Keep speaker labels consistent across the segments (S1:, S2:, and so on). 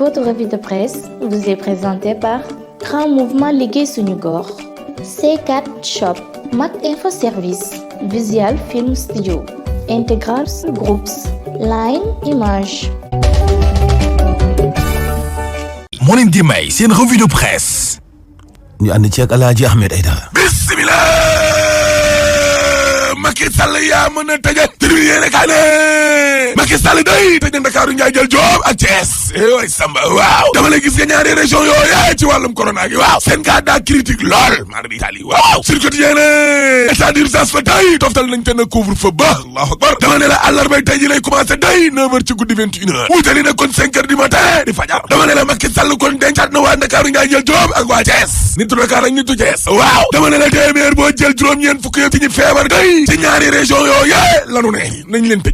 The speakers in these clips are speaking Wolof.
S1: Votre revue de presse vous est présentée par Grand Mouvement Liggéey Suñu Gox, C4 Shop, Mak Info Service, Visual Film Studio, Integral Groups, Line Image.
S2: moo leen di may seen revue de presse ñu ànd ci ak Alaaji Ahmed Aïdara. Bismillah. Macky Sall yaa mën a tëjee tribune yéene kaa ne Macky Sall day tëj na Ndakaaru Ndiaye jël Joob ak Thiès way Samba waaw dama lay gis nga ñaari région yooyu ci wàllum corona gi waaw seen cas daa critique lool mar di Italie waaw sur quotidien état d'urgence fa day toftal nañ te na couvre-feu ba Allahu akbar dama ne la àllarba tey ji lay commencé day 9h ci guddi 21h wutali na kon 5h du matin di fajar dama ne la Macky Sall kon dencaat na waa Ndakaaru Ndiaye jël Joob ak waa Thiès nitu Dakar ak nitu Thiès waaw dama ne la téeméer boo jël juróom-ñeent fukk yëpp ci ñi feebar day ci ñaari région yooyu lanu ne nañ leen tëj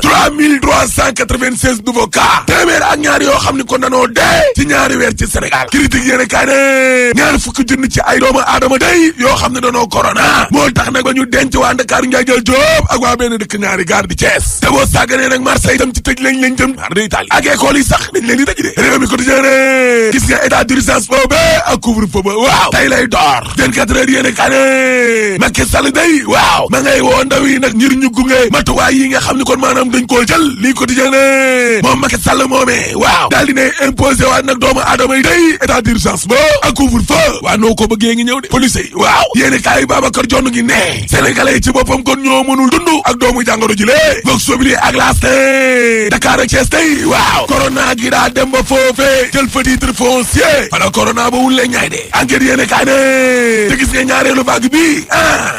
S2: 3396 nouveaux cas téeméer ak ñaari yoo xam ni kon danoo dee ci ñaari weer ci Sénégal critique yéene kaa ne ñaar fukki junni ci ay doomu aadama day yoo xam ne danoo corona moo tax nag ba ñu denc waa Ndakaaru Ndiaye jël Joob ak waa benn dëkk ñaari gaar di Thiès te boo sàgganee nag Marseille itam ci tëj lañ jëm mar de Italie ak école yi sax dañ leen di tëj de réew mi quotidien ne gis nga état d'urgence boobu ak couvre-feu ba waaw tey lay door 24 heures yéene kaa ne Macky Sall day waaw ma ngay woo ndaw yi nag ngir ñu gunge matuwaay yi nga xam ni kon maanaam dañ koo jël lii quotidien ne moom Macky Sall moomee waaw daal di ne imposé waat nag doomu aadama yi day état d'urgence ba ak couvre-feu waaw noo ko bëggee ngi ñëw de police yi waaw yéene kaay Babacar Jonn ngi ne sénégalais yi ci boppam kon ñoo mënul dund ak doomu jàngoro ji lee vox populi ak laas Dakar ak Thiès day waaw corona gi daa dem ba foofee jël fa titre foncier fala corona ba wulle ñaay de enquête yéene kaay ne te gis nga ñaareelu vague bi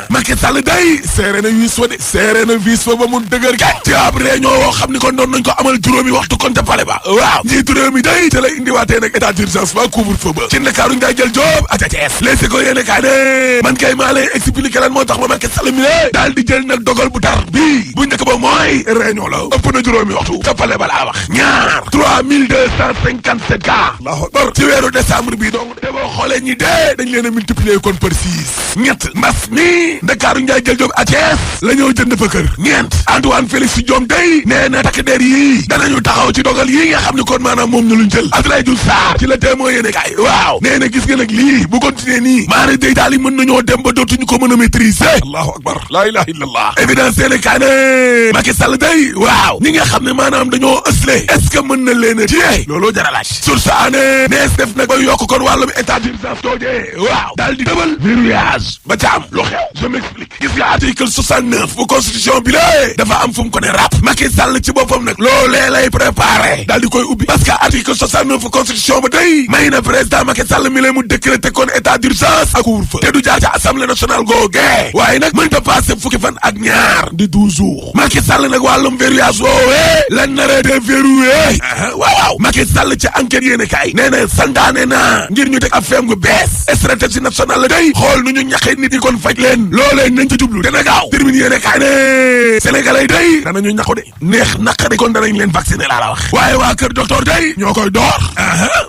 S2: Macky Sall day seere na wiis fa de seere na wiis fa ba mu dëgër ke ci ab réunion woo xam ni kon doon nañ ko amal juróomi waxtu kon ca pale ba waaw njiitu réew mi day te lay indiwaatee nag état d'urgence ba couvre-feu ba ci Ndakaaru Ndiaye jël Joob ak Thiès léegi ko yéene kaay ne man kay maa lay expliquer lan moo tax ba Macky Sall mi le daal di jël nag dogal bu tar bii bu njëkk ba mooy réunion la ëpp na juróomi waxtu ca pale ba laa wax ñaar 3257 cas Allahu akbar ci weeru décembre bii donc te boo xoolee ñi dee dañ leen a multiplier kon par 6 ñett mbas mi Ndakaaru Ndiaye jël Joob ak Thiès la ñoo jënd fa kër ñeent Antoine Félix Diome day nee na takk der yi danañu taxaw ci dogal yi nga xam ne kon maanaam moom ñu luñ jël Abdoulaye Diouf Sarr ci la témoin yéene kaay waaw nee na gis nga nag lii bu continuer nii maanaam day daal yi mën nañoo dem ba dootuñu ko mën a maîtriser Allahu akbar la ilaha illallah évidence yéene kaay ne Macky Sall day waaw ñi nga xam ne maanaam dañoo ësle est-ce que mën na leen a téye looloo jar a laaj source aané nees def nag ba yokk kon wàllum état d'urgence toojee waaw daal di dëbal verrouillage ba ca am lu xew je m'explique gis nga article 69 bu constitution bi lée dafa am fu mu ko ne rap Macky Sall ci boppam nag loolee lay préparé daal di koy ubbi parce que article 69 bu constitution ba day may na président Macky Sall mi lay mu décréter kon état d'urgence ak couvre-feu te du jaar ca assemblée nationale googee waaye nag mën ta passé fukki fan ak ñaar di 12 jours Macky Sall nag wàllum verrouillage woowee lan naree déverrouillé waaw Macky Sall ci enquête yéene kaay nee na santaane na ngir ñu teg ab feem gu bees stratégie nationale la day xool nu ñu ñaxee nit yi kon faj leen loolee nañ ca jublu dana gaaw termine yéene kaay ne sénégalais day danañu ñaxu de neex naqari kon danañ leen vacciner laa la wax waaye waa kër docteur day ñoo koy door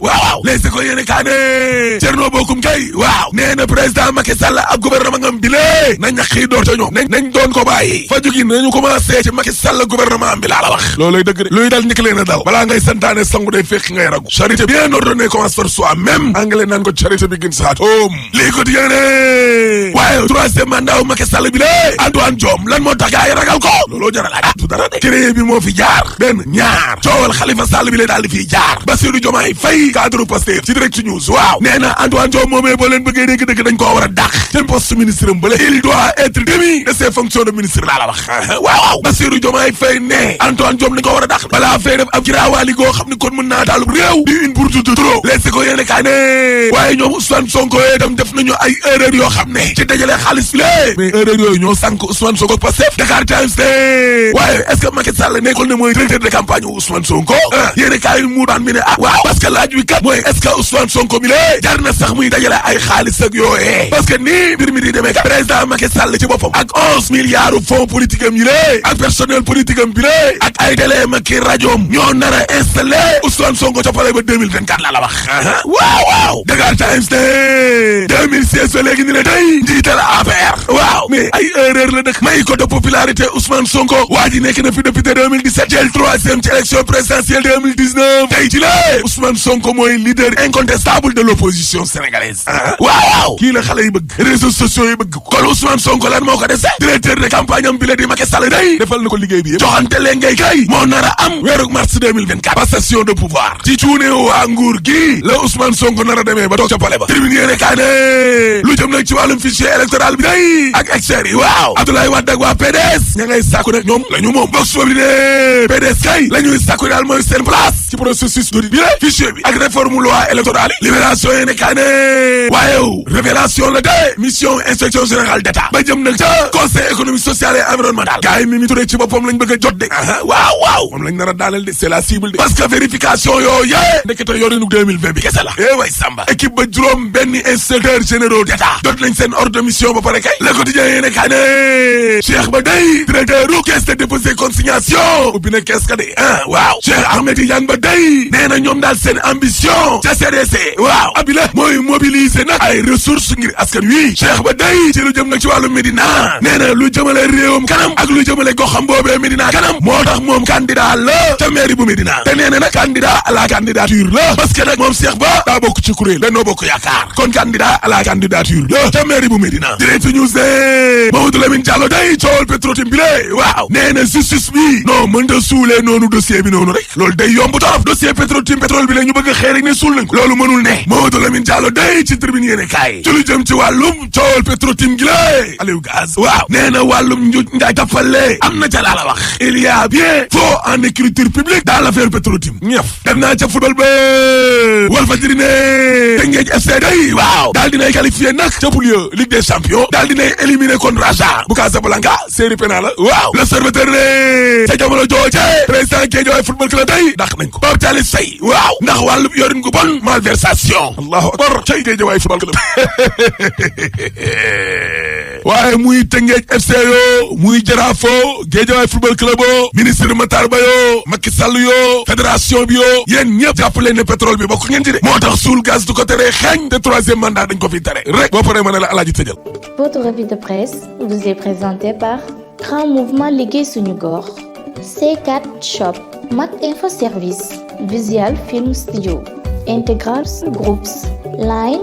S2: waaw les ko yéene kaay ne Thierno Bocoum kay waaw nee na président Macky Sall ak gouvernement ngam bi lée na ñax yi door ca ñoom nañ doon ko bàyyi fa jugi nañu commencé ci Macky Sall gouvernement bi laa la wax loolay dëgg de luy dal ñi ki leen a dal balaa ngay santaane sangu day fekk ngay ragu charité bien ordonnée commence par soi-même anglais naan ko charité begins at home lii ko di yéene waaye troisième mandat wu Macky Sall bi lée Antoine Diome lan moo tax gaa yi ragal ko looloo jar a laaj du dara de créé bi moo fi jaar benn ñaar coowal Khalifa Sall bi lée daal di fii jaar Bassirou Diomaye Faye cadre Pastef ci Direct News waaw nee na Antoine Diome moomee boo leen bëggee dégg dëgg dañ koo war a dàq seen poste ministre am bële il doit être démis de ses fonctions de ministre laa la wax waaw Bassirou Diomaye Faye ne Antoine Diome dañ ko war a dàq balaa fay def ab giraawaali goo xam ni kon mën naa daal réew di une bourde de trop les ko yéene kaa ne waaye ñoom Ousmane Sonko itam def nañu ay erreur yoo xam ne ci dajale xaalis bi lée mais erreur yooyu ñoo sànk Ousmane Sonko Pastef Dakar Times ne waaye est-ce que Macky Sall nekkul ne mooy directeur de campagne Ousmane Sonko yéene kaa yi mu daan mi ne waaw parce que laaj wi kat mooy est-ce que Ousmane Sonko mi lée jar na sax muy dajale ay xaalis ak yooyee parce que nii mbir mi di demee kat président Macky Sall ci boppam ak 11 milliards fonds politique am yi lée ak personnel politique am bi lée ak ay télé Macky rajoom ñoo nar a installé Ousmane Sonko ca palais ba 2024 la la wax waaw Dakar Times ne 2016 ba léegi ni ne day njiital APR waaw mais ay erreur la nag may ko de popularité Ousmane Sonko waa ji nekk na fi député 2017 jël 3 adversaire ci élection présidentielle 2019 tey ci la Ousmane Sonko mooy leader incontestable de l'opposition sénégalaise waaw kii la xale yi bëgg réseaux sociaux yi bëgg kon Ousmane Sonko lan moo ko dese directeur de campagne am bi la di Macky Sall day defal na ko liggéey bi yëpp joxante leen ngay kay moo nar a am weeru mars 2024 passation de pouvoir ci cuune waa nguur gi la Ousmane Sonko nar a demee ba toog ca pale ba tribune yéene kaa ne lu jëm nag ci wàllum fichier électoral bi day ak experts yi waaw Abdoulaye Wade ak waa PDS ña ngay sàkku nag ñoom la ñu moom box boobu ne PDS kay la ñuy sàkku daal mooy seen place ci processus d'audit bi la fichier bi ak réforme loi électorale yi libération yéene kaa ne waaye révélation la de mission inspection générale d'État ba jëm nag ca conseil économique social et environnemental gars yi Mimi Touré ci boppam lañ bëgg a jot de waaw moom lañ nar a daaneel de c'est la cible de parce que vérification yooyu ndekete yorinu 2020 bi kese la way Samba équipe ba juróom benn inspecteurs généraux d'État jot nañ seen ordre de mission ba pare kay le quotidien yéene kaa ne Cheikh ba day directeur u caisse de dépôt et consignation ubbi na caisse ka de waaw Cheikh Ahmed Tidiane ba day nee na ñoom daal seen ambition ca CDC waaw abi la mooy mobiliser nag ay ressources ngir askan wi Cheikh ba day ci lu jëm nag ci wàllu Médina nee na lu jëmale réewam kanam ak lu jëmale goxam boobee Médina kanam moo tax moom candidat la ca mairie bu Médina te nee na nag candidat à la candidature la parce que nag moom Cheikh ba daa bokk ci kuréel Benno Bokk Yaakaar kon candidat à la candidature la ca mairie bu Médina Direct News ne Mamadou Lamine Diallo day coowal Petro-Tim bi le waaw nee na justice bi non mënta suulee noonu dossier bi noonu rek loolu day yomb torop dossier Petro-Tim pétrole bi la ñu bëgg a xëy rek ne suul nañ ko loolu mënul ne Mamadou Lamine Diallo day ci tribune yéene kaay ci lu jëm ci wàllum coowal Petro-Tim gi la Aliou Gaz waaw nee na wàllum njuuj njaay tappale am na ca laa la wax il y a bien faux en écriture publique dans l'affaire Petro-Tim ñëf dem naa ca football ba Walfadjri ne Teungueth FC day waaw daal dinay qualifié nag ca poule Ligue des Champions daal dinay éliminé contre Raja bu Casablanca série pénale la waaw l'Observateur ne ca jamono jooje président Guédiawaye football club day dàq nañ ko Pape Thialis Faye waaw ndax wàllu yorin gu bon malversation allahu akbar cay Guédiawaye football club waaye muy Teungueth FC yoo muy Jaraaf yoo Guédiawaye football club yoo ministre Matar Ba yoo Macky Sall yoo fédération bi yoo yéen ñëpp jàpp leen ne pétrole bi bokk ngeen ci de moo tax suul gaz du ko teree xeeñ te troisième mandat dañ ko fi tere rek boo paree ma ne la Alaaji tëjal.
S1: Votre revue de presse vous est présentée par Grand Mouvement Liggéey Suñu Gox, C4 Shop, Mak Info Service, Visual Film Studio, Integral Groups, Line